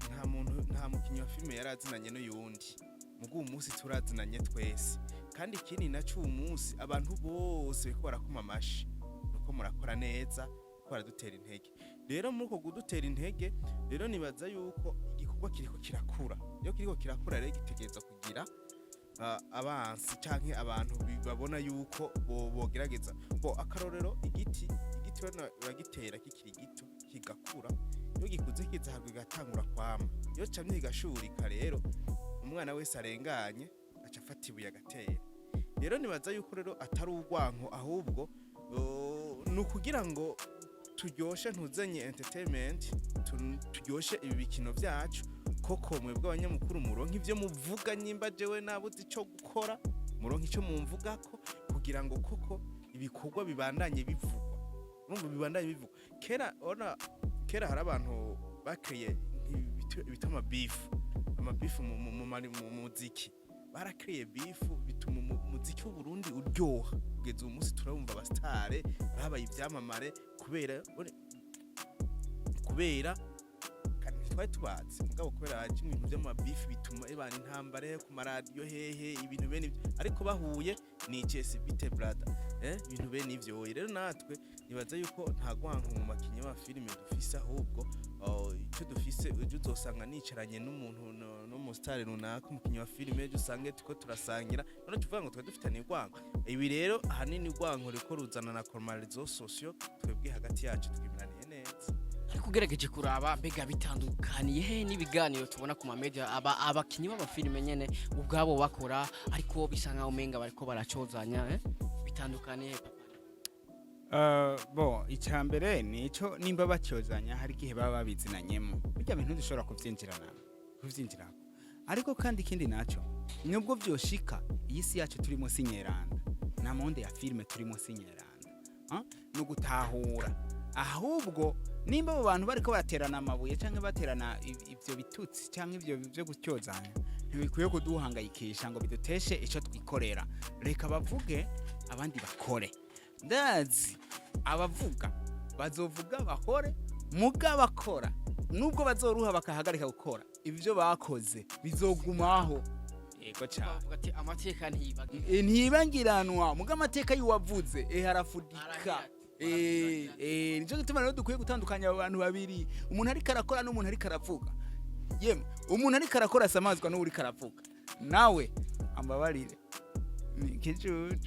nta muntu, nta mukinyi wa filime yari azinanye n'uyundi, mugu uyu munsi turazinanye twese. Kandi ikindi naco, uyu munsi abantu bose bariko barakoma amashi nuko murakora neza, ko baradutera intege. Rero muri uko kudutera intege rero, nibaza yuko igikorwa kiriko kirakura. Iyo kiriko kirakura rero, gitegereza kugira abansi canke abantu babona yuko bogerageza bo. Akarorero, igiti urabona uragitera kikiri gito, kigakura. Iyo gikuze kizahabwa, kigatangura kwama. Iyo camye kigashurika rero, umwana wese arenganye aca afata ibuye agatera. Rero nibaza yuko rero atari urwanko, ahubwo ni ukugira ngo turyoshe ntuzanye entertainment, turyoshe ibi bikino byacu. Koko mwebwe abanyamakuru muronke ivyo muvuga. Nyimba jewe nabuze ico gukora, muronke ico mumvugako kugira ngo koko ibikorwa bibandanye bivugwa. Urumva, bibandanye bivugwa. Kera ona kera hari abantu bakriye bita amabifu, amabifu mu muziki. Barakriye beef, bituma umuziki w'Uburundi uryoha. Kugeza uyu munsi turabumva abasitare babaye ivyamamare kubera kandi ntitwari tubazi, mugabo kubera haje ibintu vy'amabifu bituma ebana intambara ku maradiyo hehe, ibintu bene ivyo. Ariko bahuye ni icese: "Bite brother?" Ibintu bene ivyo. Rero natwe nibaza yuko nta gwanko mu makinyi y'amafilime dufise, ahubwo icyo dufise, ejo uzosanga nicaranye n'umuntu n'umusitari runaka, umukinyi wa filime, ejo usange turiko turasangira. None tuvuga ngo twari dufitanye urwango? Ibi rero ahanini urwango ruriko ruzana na réseaux sociaux. Twebwe hagati yacu twimiraniye neza. Ariko ugerageje kuraba, mbega bitandukaniye he n'ibiganiro tubona ku mamedia aba abakinyi b'amafilime nyene ubwabo bakora, ariko bisa nkaho umenga bariko baracozanya, eh? Bitandukaniye he, papa? Bon, icya mbere ni ico: nimba bacyozanya, hari igihe baba babizinanyemo. Bijya bintu dushobora kuvyinjirako. Ariko kandi ikindi naco, nubwo vyoshika, iyi si yacu turimo si nyeranda, na monde ya filime turimo si nyeranda. Ah, ni ugutahura. Ahubwo nimba abo bantu bariko baterana amabuye canke baterana ivyo bitutsi canke ivyo byo gutyozanya, ntibikwiye kuduhangayikisha ngo biduteshe ico twikorera. Reka bavuge, abandi bakore. Ndazi abavuga bazovuga bakore, muga bakora nubwo bazoruha bakahagarika gukora, ibyo bakoze bizogumaho. Yego cyane. Bavuga ati amateka ntiyibagira. Ntibangiranwa, muga amateka y'uwavuze arafudika. Arahera. Nico gituma rero dukwiye gutandukanya abo bantu babiri, umuntu ariko arakora n'umuntu ariko aravuga. Yemwe, umuntu ariko arakora asamazwa n'uwuriko aravuga. Nawe ambabarire, ni ikicucu.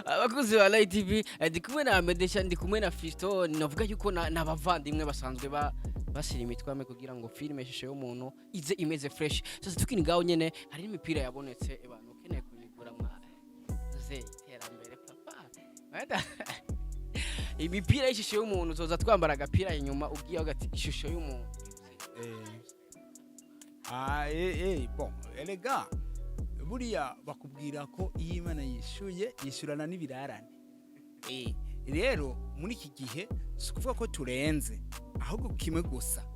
Abakozi ba Light TV, ndi kumwe na Medesha, ndi kumwe na Fisto. Navuga yuko n'abavandimwe basanzwe bashyira imitwe hamwe kugira ngo filime Ishusho y'Umuntu ize imeze fresh. Sasa tukiri ngaho nyene, hari n'imipira yabonetse. Abantu ukeneye kuyigura, mwa ze iterambere papa. Wenda imipira y'Ishusho y'Umuntu, tuzoza twambara agapira inyuma, ugiye ugati "Ishusho y'Umuntu". Ah, bon, erega buriya bakubwira ko iyo Imana yishuye yishyurana n'ibirarane. Rero muri iki gihe si ukuvuga ko turenze, ahubwo kimwe gusa,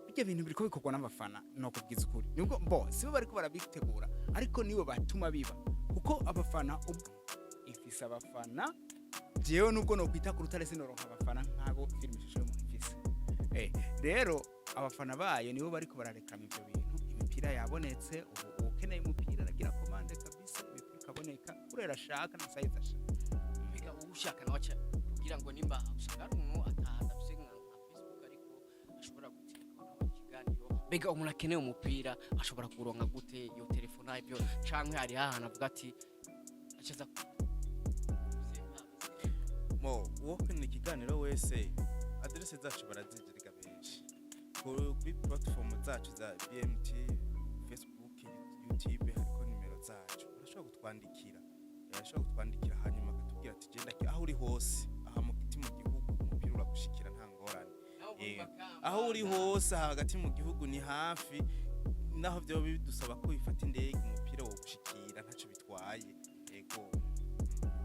bijya bintu biriko bikorwa n'abafana. No kubwiza ukuri, nibwo bo sibo bariko barabitegura, ariko nibo batuma biba, kuko abafana ubwo ifise abafana. Jewe nubwo nokwita ku rutare, sinoronka abafana nk'abo filime Ishusho y'Umuntu ifise. Rero abafana bayo nibo bariko bararekama ivyo bintu. Imipira yabonetse ubu, ukeneye umupira aragira commande kabisa, imipira ikaboneka kurera ashaka na size ashaka. Mbega ushaka nawe aca kugira ngo nimba usanga ari umuntu adafise nka Facebook, ariko ashobora gutelefona ikiganiro, mbega umuntu akeneye umupira ashobora kuronka gute iyo telefona ibyo, canke hari ahantu avuga ati acaza? Mo uwo kwinira ikiganiro wese, adresse zacu barazigiriga benshi kuri platform zacu za BMT, Facebook, YouTube, hariko nimero zacu. Barashobora kutwandikira, barashobora kutwandikira hanyuma akatubwira ati genda aho uri hose aha mu giti mu gihugu, umupira uragushikira nta ngorane. Aho uri hose aha hagati mu gihugu ni hafi, naho vyoba bidusaba ko bifata indege, umupira wogushikira, ntaco bitwaye. Yego.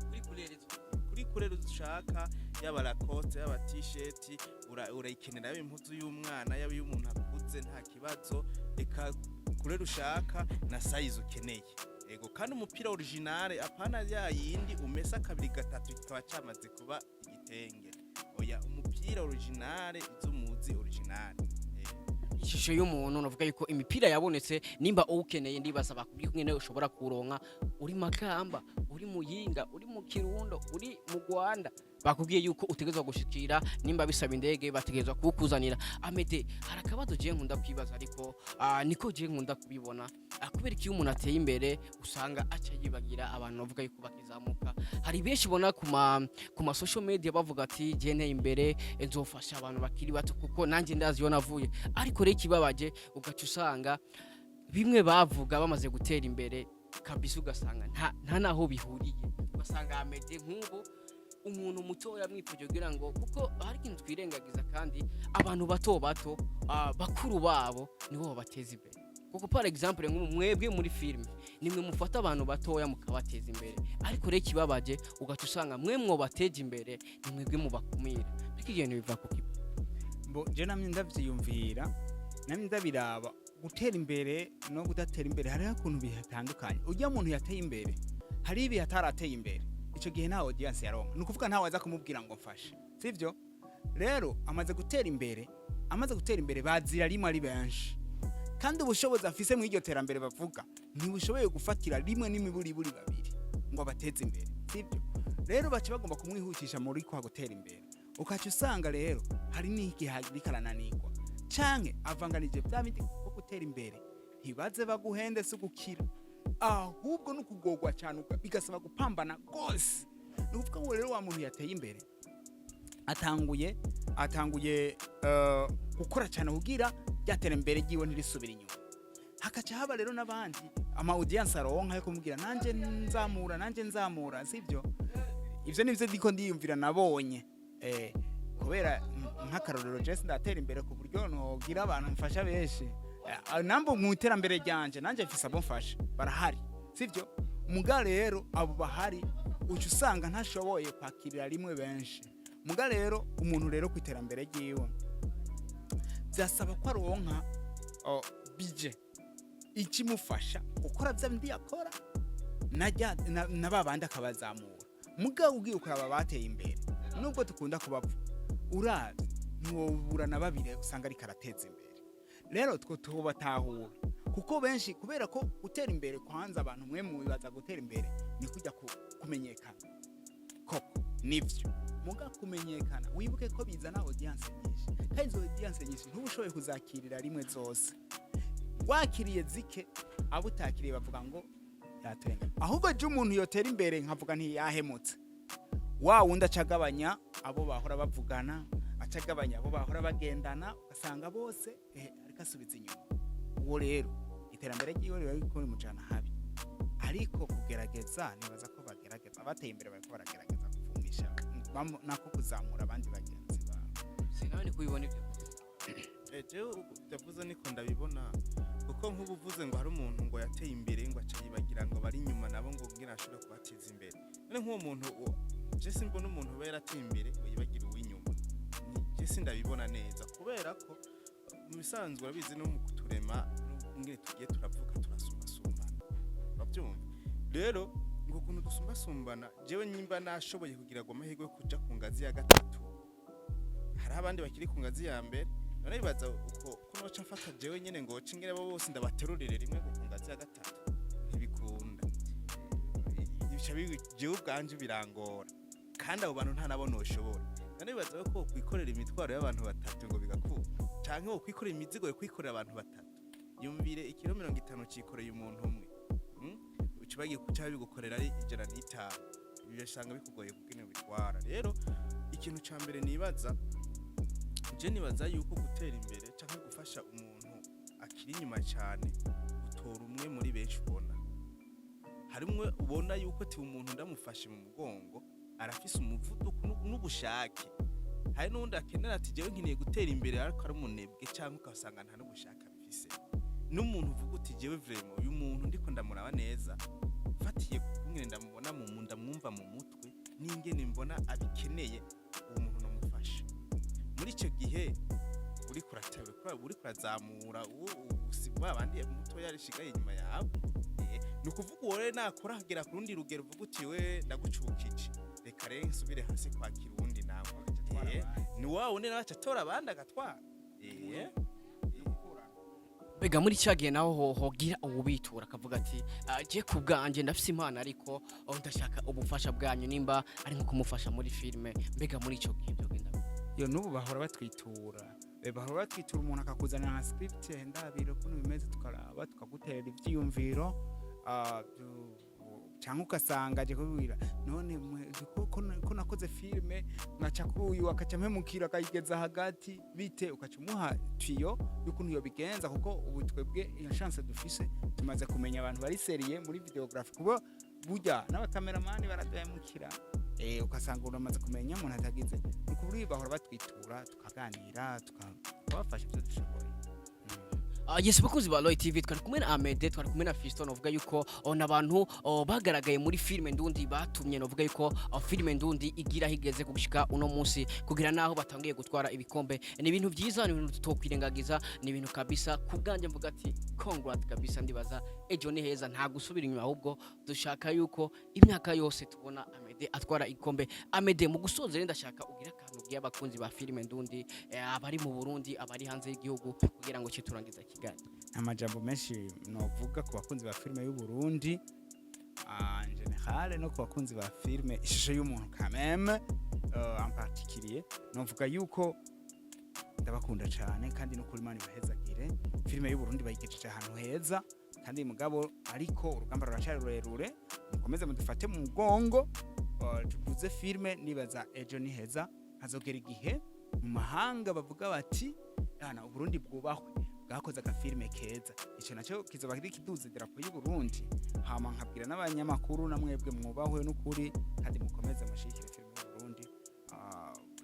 Kuri kurerezo. Kuri couleur ushaka, yaba Lacoste, yaba t-shirt, urayikenera, yaba impuzu y'umwana, yaba iy'umuntu akuze, nta kibazo. Reka couleur ushaka na size ukeneye. Yego, kandi umupira original, apana ya yindi umesa kabiri gatatu kikaba camaze kuba igitenge. Oya, umupira original, izo muzi original. Ishusho y'Umuntu, navuga yuko imipira yabonetse. Nimba uwukeneye, ndibaza bakubwiye ko nyene ushobora kuronka uri Makamba, uri Muyinga, uri mu Kirundo, uri mu Rwanda. Bakubwiye yuko utegerezwa gushikira, nimba bisaba indege bategerezwa kuwukuzanira. Amede, hari akabazo je nkunda kwibaza, ariko niko je nkunda kubibona. Kubera iyo umuntu ateye imbere usanga aca yibagira abantu bavuga yuko bakizamuka. Hari benshi ubona ku ma social media bavuga ati: "Je nteye imbere, nzofasha abantu bakiri bato kuko nanjye ndazi iyo navuye." Ariko rero ikibabaje, ugaca usanga bimwe bavuga bamaze gutera imbere kabisa, ugasanga nta naho bihuriye. Ugasanga ameze nk'ubu umuntu mutoya mwifuje kugira ngo, kuko hari ikintu twirengagiza, kandi abantu bato bato, bakuru babo nibo babateza imbere. Kuko par exemple nk'ubu mwebwe muri filime nimwe mufata abantu batoya mukabateza imbere, ariko rero ikibabaje, ugaca usanga mwe mwobateje imbere ni mwebwe mubakumira. Ariko ibintu biva ku kiba Bo je namye ndavyiyumvira, namye ndabiraba. Gutera imbere no kudatera imbere hariho ukuntu bitandukanye. Ujya muntu yateye imbere, hari ibi atarateye imbere, ico gihe nta audience yaronka, ni ukuvuga ntawe aza kumubwira ngo mfashe, sivyo? Rero amaze gutera imbere, amaze gutera imbere bazira rimwe ari benshi, kandi ubushobozi afise mu iryo terambere bavuga ntibushoboye gufatira rimwe n'imiburiburi babiri ngo abateze imbere, sibyo? Rero baca bagomba kumwihutisha muri kwa gutera imbere, ukaca usanga rero hari n'igihe ariko arananirwa canke avanganije bya bindi. Ko gutera imbere, ntibaze baguhende, si ugukira, ahubwo no kugorwa cyane, bigasaba gupambana rwose. Ni ukuvuga ngo rero wa muntu yateye imbere atanguye gukora cyane kugira rya terambere ryiwe ntirisubire inyuma. Hakaca haba rero n'abandi ama audience aronka yo kumubwira: "Nanje nzamura, nanje nzamura," sibyo? Ivyo nivyo ndiko ndiyumvira nabonye, kubera nk'akarorero je sindatera imbere ku buryo nogira abantu mfasha benshi. Nambo mu iterambere ryanje nanje mfise abo mfasha, barahari, sivyo? Muga rero abo bahari uca usanga ntashoboye kwakirira rimwe benshi. Muga rero umuntu rero ku iterambere ryiwe byasaba ko aronka budget ikimufasha gukora bya bindi yakora na ba bandi akabazamura. Mugabo ugiye ukaraba bateye imbere, nubwo dukunda kubavuga, uravye ntiwobura na babiri usanga ariko arateza imbere. Rero two tubatahura, kuko benshi, kubera ko gutera imbere kwanza abantu mwe mubibaza gutera imbere ni kujya kumenyekana. Koko nivyo, muga kumenyekana wibuke ko bizana audience nyinshi, kandi izo audience nyinshi ntubushoboye kuzakirira rimwe zose. Wakiriye zike, abo utakiriye bavuga ngo yaturenganya. Ahubwo je umuntu yotera imbere nkavuga ntiyahemutse wa wundi acagabanya abo bahora bavugana, acagabanya abo bahora bagendana, ugasanga bose ariko asubiza inyuma. Uwo rero iterambere ryiwe riba ririko rimujana habi. Ariko kugerageza, nibaza ko bagerageza, abateye imbere bariko baragerageza gupfumisha nako kuzamura abandi bagenzi babo. Sinawe ni kubibona ibyo? Jewe ndavuze niko ndabibona, kuko nk'ubu uvuze ngo hari umuntu ngo yateye imbere ngo aca yibagira ngo bari inyuma nabo ngo ngira ashobore kubateza imbere. None nk'uwo muntu je simbona umuntu uba yarateye imbere ngo yibagire uw'inyuma. Je sindabibona neza, kubera ko mu bisanzwe urabizi no mu kuturema ingene tugiye turavuka turasumbasumbana, urabyumva? Rero ngo ukuntu dusumbasumbana, jewe nyimba nashoboye kugira ngo amahirwe yo kuja ku ngazi ya gatatu, hari abandi bakiri ku ngazi ya mbere. None bibaza uko ko noca mfata jewe nyene ngo nce ingene bo bose ndabaterurire rimwe ngo ku ngazi ya gatatu? Ntibikunda. Bica jewe ubwanje birangora, kandi abo bantu nta nabo noshobora. None bibaza ko kwikorera imitwaro y'abantu batatu ngo bigakunda, canke wo kwikorera imizigo yo kwikorera abantu batatu? Yumvire ikiro 50 cikoreye umuntu umwe, Uca bagiye kuca bigukorera ari 105, bigasanga bikugoye kugene bitwara. Rero ikintu ca mbere nibaza, je nibaza yuko gutera imbere canke gufasha umuntu akiri inyuma cyane, utora umwe muri benshi ubona. Harimwe ubona yuko ti umuntu ndamufashe mu mugongo arafise umuvuduko n'ubushake, hari n'uwundi akenera ati: "Jewe nkeneye gutera imbere," ariko ari umunebwe, cyangwa ugasanga nta n'ubushake abifise. N'umuntu uvuga uti: "Jewe vraiment uyu muntu ndiko ndamuraba neza, mfatiye kungene ndamubona mu ndamwumva mu mutwe n'ingene mbona abikeneye, uwo muntu nomufasha." Muri icyo gihe uriko uratera, uriko urazamura uwo usi ba bandi mutoya rishigaye inyuma yawe. Ni ukuvuga uwo rero nakora akagera ku rundi rugero, uvuga uti: "We ndagucukije, reka rero nsubire hasi kwakira uwundi." Nawe ni wa wundi nawe aca atora abandi agatwara. Mbega muri cya gihe naho hogira uwubitura akavuga ati: "Ah, je ku bwanjye ndafise impano, ariko oh, ndashaka ubufasha bwanyu," nimba ari nko kumufasha muri filime, mbega muri icyo gihe byogenda gute? Yo n'ubu bahora batwitura. Bahora batwitura umuntu akakuzanira nka script, ndabira ukuntu bimeze, tukaraba, tukaguterera ivyiyumviro, canke ugasanga aje kubwira none ko nakoze filme nkaca kuri uyu, akaca mpemukira akayigeza hagati, bite? Ukaca umuha tuyau y'ukuntu yobigenza, kuko ubu twebwe iyo chance dufise, tumaze kumenya abantu bari sérieux muri videography, kuba burya n'abakameramani baraduhemukira. Ugasanga uramaze kumenya umuntu atagize. Ni ukuri bahora batwitura, tukaganira, tukabafasha ibyo dushoboye. Yes, bakunzi ba Roy TV, twari kumwe na Amede, twari kumwe na Fiston. Novuga yuko n'abantu bagaragaye muri filime ndundi, batumye novuga yuko filime ndundi igira higeze kugushika uno munsi, kugira naho batangiye gutwara ibikombe. Ni ibintu byiza, ni ibintu tutokwirengagiza, ni ibintu kabisa kubwanjye mvuga ati congrats kabisa. Ndibaza ejo ni heza, nta gusubira inyuma, ahubwo dushaka yuko imyaka yose tubona Amede atwara igikombe. Amede, mu gusoza rero, ndashaka ugira akantu ubwiye abakunzi ba filime ndundi, abari mu Burundi, abari hanze y'igihugu, kugira ngo citurangiza ikiganiro. Nta majambo menshi novuga ku bakunzi ba filime y'u Burundi en général, no ku bakunzi ba filime Ishusho y'Umuntu quand même en particulier. Novuga yuko ndabakunda cyane, kandi no kuri Imana ibahezagire. Filime y'u Burundi bayigejeje ahantu heza, kandi mugabo ariko urugamba ruracari rurerure. Mukomeze mudufate mu mugongo, tuguze filime. Nibaza ejo ni heza, hazogera igihe mu mahanga bavuga bati: "Ana Uburundi bwubahwe, bwakoze agafilime keza." Ico naco kizoba kiri kiduze idarapo y'u Burundi. Hama nkabwira n'abanyamakuru, namwebwe mwubahwe n'ukuri, kandi mukomeze mushigikire filime y'u Burundi.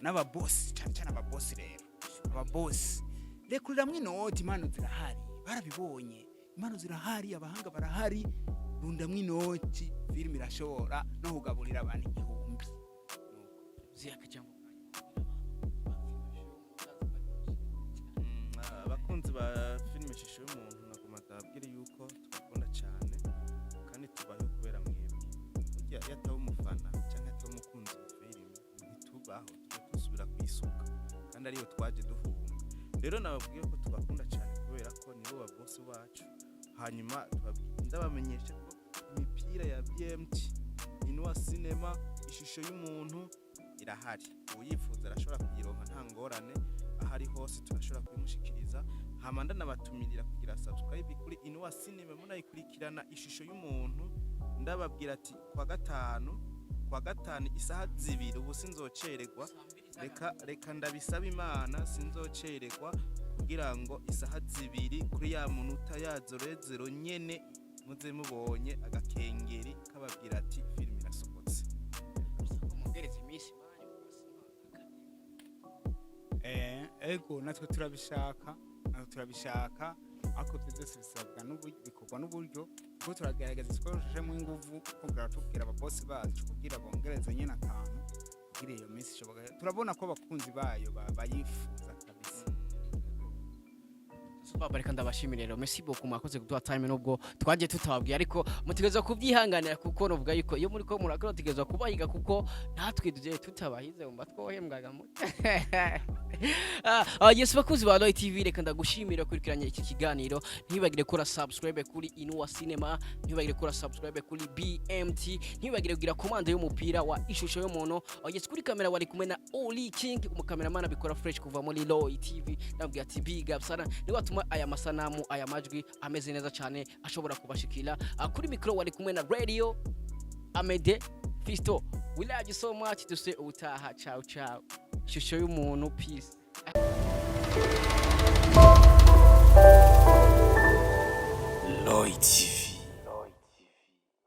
N'ababosi, cyane cyane ababosi rero, ababosi, rekuriramwo inoti. Impano zirahari, barabibonye, impano zirahari, abahanga barahari, rundamwo inoti, filime irashobora no kugaburira abantu 1000. Ziyaka jambo. Abakunzi ba filime Ishusho y'Umuntu, naguma ndababwire yuko tubakunda cyane kandi tubayeho kubera mwebwe. Burya iyo ataba umufana cyangwa ataba umukunzi wa filime, ntitubaho, tuba dusubira ku isuka kandi ariyo twaje duhunga. Rero nababwiye ko tubakunda cyane kubera ko nibo babosi bacu. Hanyuma ndabamenyesha ko imipira ya BMT Inua Cinema Ishusho y'Umuntu irahari, uyifuza arashobora kuyironka nta ngorane, aho ari hose turashobora kuyimushikiriza. Hama ndanabatumirira kugira subscribe kuri Inua Cinema, munayikurikirana Ishusho y'Umuntu. Ndababwira ati kwa gatanu isaha 2, ubu sinzocererwa, reka ndabisaba Imana sinzocererwa, kugira ngo isaha 2 kuri ya munota ya 00 nyene muze mubonye agakengeri kababwira ati filime irasohotse. Mwongereza iminsi mani. Ego, natwe turabishaka, natwe turabishaka, ariko ibyo byose bisabwa n'uburyo, bikorwa n'uburyo, kuko turagerageza twoshemo inguvu kugira tubwira ababosi bacu kugira bongereze nyine akantu, kugira iyo minsi ishoboka. Turabona ko abakunzi bayo bayifuza kabisa. Papa, reka ndabashimire rero. Merci beaucoup, mwakoze kuduha time nubwo twagiye tutababwiye, ariko mutegerezwa kubyihanganira, kuko novuga yuko iyo muri ko murakora tutegerezwa kubahiga, kuko natwe tugiye tutabahize mba twohembwaga mu. Yes, bakunzi ba Roy TV, reka ndagushimira kurikiranye iki kiganiro. Ntibagire kora subscribe kuri Inua Cinema, ntibagire kora subscribe kuri BMT, ntibagire kugira commande y'umupira wa Ishusho y'Umuntu. Yes, kuri kamera wari kumwe na Oli King, umukameramana abikora fresh kuva muri Roy TV. Ndabwira ati big up sana, ni watuma aya masanamu, aya majwi ameze neza cyane ashobora kubashikira. Kuri micro wari kumwe na Radio Amede Fisto. We love you so much. Duse ubutaha. Ciao ciao. Ishusho y'Umuntu, peace. Lloyd TV.